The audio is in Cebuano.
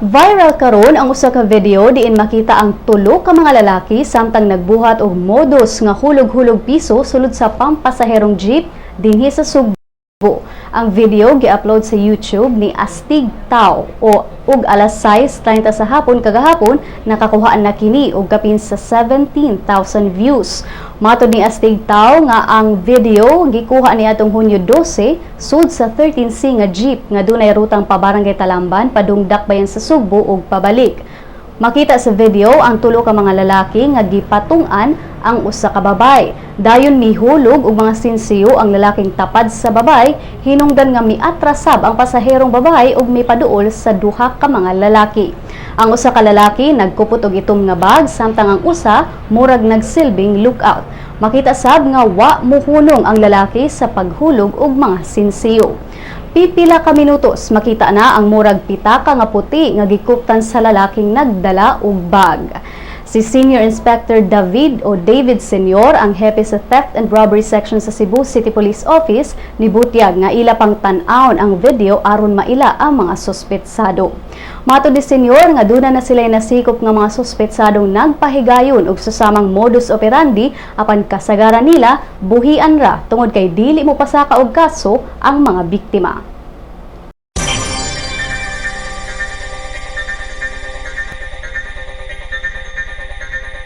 Viral karon ang usa ka video diin makita ang tulo ka mga lalaki samtang nagbuhat og modus nga hulog-hulog piso sulod sa pampasaherong jeep dinhi sa Sugbo. Ang video gi-upload sa YouTube ni Astig Tao o ug alas 6:30 sa hapon kagahapon nakakuhaan na kini og kapin sa 17,000 views. Matod ni Astig Tao nga ang video gikuha ni atong Hunyo 12 sud sa 13C nga jeep nga dunay rutang pa Barangay Talamban padung Dakbayan sa Sugbo ug pabalik. Makita sa video ang tulo ka mga lalaki nga gipatung-an ang usa ka babay. Dayon mihulog og mga sinsiyo ang lalaking tapad sa babay, hinungdan nga miatrasab ang pasaherong babay ug mipaduol sa duha ka mga lalaki. Ang usa ka lalaki nagkupot og itom nga bag, samtang ang usa murag nagsilbing lookout. Makita sab nga wa muhunong ang lalaki sa paghulog og mga sinsiyo. Pipila ka minutos, makita na ang murag pitaka nga puti nga gikuptan sa lalaking nagdala og bag. Si Senior Inspector David o David Senior, ang hepe sa Theft and Robbery Section sa Cebu City Police Office, nibutyag nga ila pang tan-awon ang video aron maila ang mga suspetsado. Matod ni Senior nga duna na sila nasikop nga mga suspetsadong nagpahigayon og susamang modus operandi, apan kasagaran nila buhian ra tungod kay dili mo pasaka og kaso ang mga biktima.